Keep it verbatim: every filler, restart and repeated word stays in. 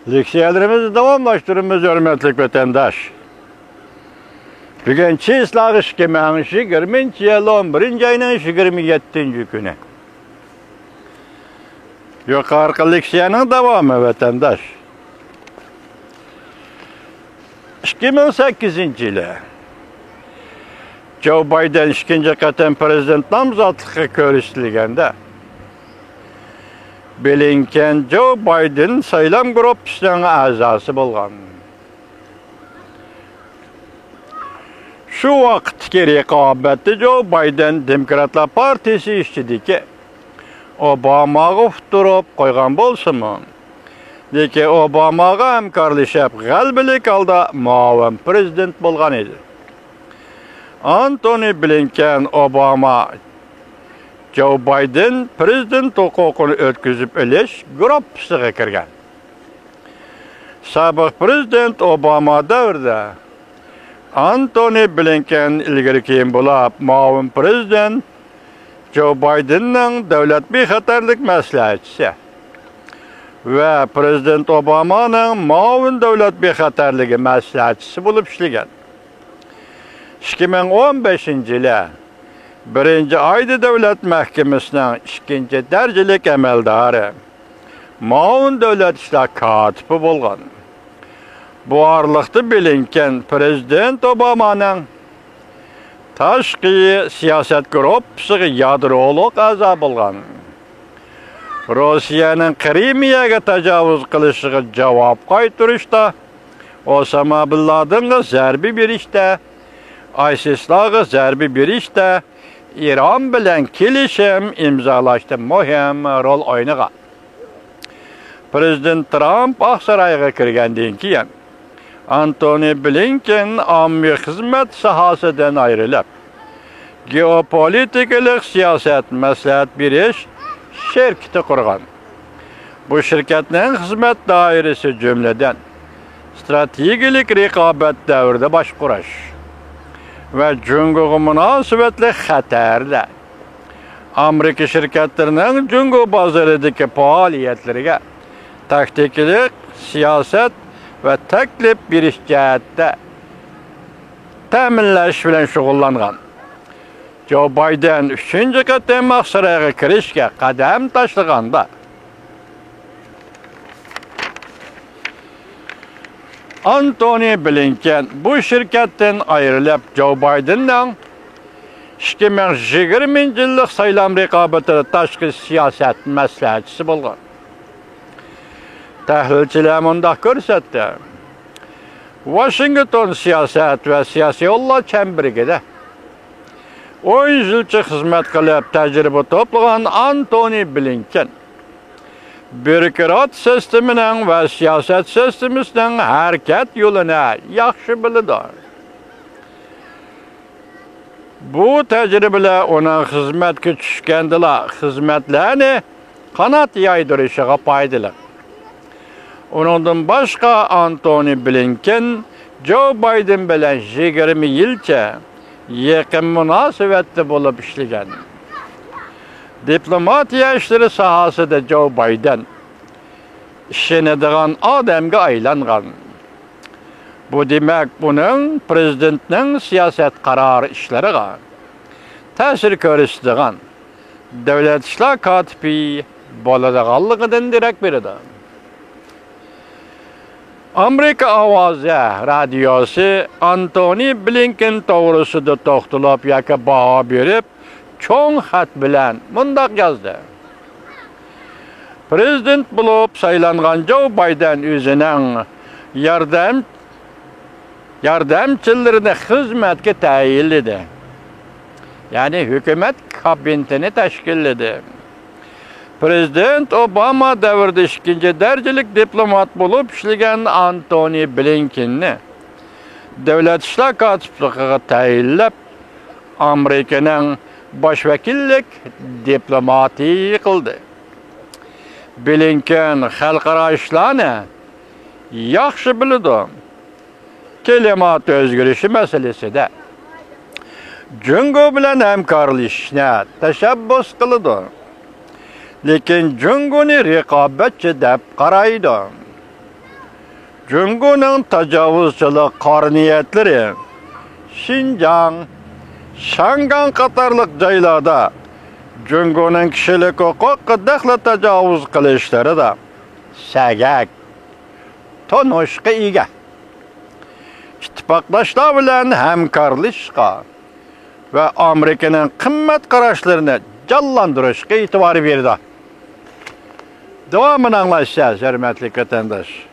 لېكسىيەلىرىمىزنى داۋاملاشتۇرىمىز، ھۆرمەتلىك ۋەتەنداش. بۈگۈن چىسلاغ ئىككى مىڭ يىگىرمىنچى يىل ئون بىرىنچى ئاينىڭ يىگىرمە يەتتىنچى كۈنى. يۇقىرىقى لېكسىيەنىڭ داۋامى، ۋەتەنداش. ئىككى مىڭ سەككىزىنچى يىلى جو بايدېن ئىككىنچى قېتىم پىرېزىدېنت نامزاتلىقىغا كۆرسىتىلگەندە، بلىنكېن جو بايدېن سايلام گۇرۇپپىسىنىڭ ئەزاسى بولغان. شۇ ۋاقىتتىكى رىقابەتتە جو بايدېن دېموكراتلار پارتىيىسى ئىچىدىكى ئوباماغا ئۇتتۇرۇپ قويغان بولسىمۇ، لېكىن ئوباماغا ھەمكارلىشىپ، غەلىبىلىك ھالدا مۇئاۋىن پىرېزىدېنت بولغان ئىدى. ئانتونى بلىنكېن ئوباما جو بايدېن پىرېزىدېنت ھوقۇقىنى ئۆتكۈزۈپ ئېلىش گۇرۇپپىسىغا كىرگەن. سابىق پىرېزىدېنت ئوباما دەۋرىدە ئانتونى بلىنكېن ئىلگىرى-كېيىن بولاپ، مۇئاۋىن پىرېزىدېنت جو بايدېننىڭ دۆلەت بىخەتەرلىك مەسلىھەتچىسى ۋە پىرېزىدېنت ئوبامانىڭ مۇئاۋىن دۆلەت بىخەتەرلىكى مەسلىھەتچىسى بولۇپ ئىشلىگەن. ئىككى مىڭ ئون بەشىنچى يىلى بىرىنچى ئايدا دۆلەت مەھكىمىسىنىڭ ئىككىنچى دەرىجىلىك ئەمەلدارى، مۇئاۋىن دۆلەت ئىشلار كاتىپى بولغان. بۇ ئارىلىقتا بلىنكېن پىرېزىدېنت ئوبامانىڭ تاشقى سىياسەت گۇرۇپپىسىغا يادرولۇق ئەزا بولغان. روسىيەنىڭ قىرىمىيەگە تاجاۋۇز قىلىشىغا جاۋاب قايتۇرۇشتا، ئوساما بىن لادېنغا زەربە بېرىشتە، ئايسىسلارغا زەربە بېرىشتە، ئىران بىلەن كېلىشىم ئىمزالاشتا مۇھىم رول ئوينىغان. پىرېزىدېنت ترامپ ئاقسارايغا كىرگەندىن كېيىن، ئانتونى بلىنكېن ئاممىۋى خىزمەت ساھەسىدىن ئايرىلىپ، گېئوپولىتىكىلىق سىياسەت مەسلىھەت بېرىش شىركىتى قۇرغان. بۇ شىركەتنىڭ خىزمەت دائىرىسى، جۈملىدىن، ئىستراتېگىيەلىك رىقابەت دەۋرىدە باشقۇرۇش ۋە جۇڭگوغا مۇناسىۋەتلىك خەتەرلەر، ئامېرىكا شىركەتلىرىنىڭ جۇڭگو بازىرىدىكى پائالىيەتلىرىگە تاكتىكىلىق سىياسەت ۋە تەكلىپ بېرىش جەھەتتە تەمىنلەش بىلەن شۇغۇللانغان. جو بايدېن ئۈچىنچى قېتىم ئاقسارايغا كىرىشكە قەدەم تاشلىغاندا، ئانتونى بلىنكېن بۇ شىركەتتىن ئايرىلىپ، جو بايدېننىڭ ئىككى مىڭ يىگىرمىنچى يىللىق سايلام رىقابىتىدە تاشقى سىياسەت مەسلىھەتچىسى بولغان. تەھلىلچىلەر مۇنداق كۆرسەتتى: ۋاشىنگتون سىياسەت ۋە سىياسىيونلار چەمبىرىكىدە ئون يىلچە خىزمەت قىلىپ، تەجرىبە توپلىغان ئانتونى بلىنكېن بيۇروكرات سىستېمىنىڭ ۋە سىياسەت سىستېمىسىنىڭ ھەرىكەت يولىنى ياخشى بىلىدۇ. بۇ تەجرىبىلەر ئۇنىڭ خىزمەتكە چۈشكەندىلا خىزمەتلەرنى قانات يايدۇرۇشىغا پايدىلىق. ئۇنىڭدىن باشقا، ئانتونى بلىنكېن جو بايدېن بىلەن يىگىرمە يىلچە يېقىن مۇناسىۋەتتە بولۇپ ئىشلىگەن. دىپلوماتىيە ئىشلىرى ساھەسىدە جو بايدېن ئىشىنىدىغان ئادەمگە ئايلانغان. بۇ دېمەك، ئۇنىڭ پىرېزىدېنتنىڭ سىياسەت قارار ئىشلىرىغا تەسىر كۆرسىتىدىغان دۆلەت ئىشلار كاتىپى بولىدىغانلىقىدىن دېرەك بېرىدۇ. ئامېرىكا ئاۋازى رادىيوسى ئانتونى بلىنكېن توغرىسىدا توختىلىپ ياكى باھا بېرىپ، چوڭ خەت بىلەن مۇنداق يازدى: پىرېزىدېنت بولۇپ سايلانغان جو بايدېن ئۆزىنىڭ ياردەم، ياردەمچىلىرىنى خىزمەتكە تەيىنلىدى، يەنى ھۆكۈمەت كابىنېتىنى تەشكىللىدى. پىرېزىدېنت ئوباما دەۋرىدە ئىككىنچى دەرىجىلىك دىپلومات بولۇپ ئىشلىگەن ئانتونى بلىنكېننى دۆلەت ئىشلار كاتىپلىقىغا تەيىنلەپ، ئامېرىكىنىڭ باش ۋەكىللىك دىپلوماتى قىلدى. بلىنكېن خەلقئارا ئىشلارنى ياخشى بىلىدۇ. كىلىمات ئۆزگىرىشى مەسىلىسىدە جۇڭگو بىلەن ھەمكارلىشىشنى تەشەببۇس قىلىدۇ، لېكىن جۇڭگونى رىقابەتچى دەپ قارايدۇ. جۇڭگونىڭ تاجاۋۇزچىلىق قارا نىيەتلىرى شىنجاڭ، شياڭگاڭ قاتارلىق جايلاردا جۇڭگونىڭ كىشىلىك ھوقۇققا دەخلى تاجاۋۇز قىلىشلىرىدا سەگەك تونۇشقا ئىگە. ئىتتىپاقداشلار بىلەن ھەمكارلىشىشقا ۋە ئامېرىكىنىڭ قىممەت قاراشلىرىنى جانلاندۇرۇشقا ئېتىبار بېرىدۇ. داۋامىنى ئاڭلايسىز، ھۆرمەتلىك ۋەتەنداش.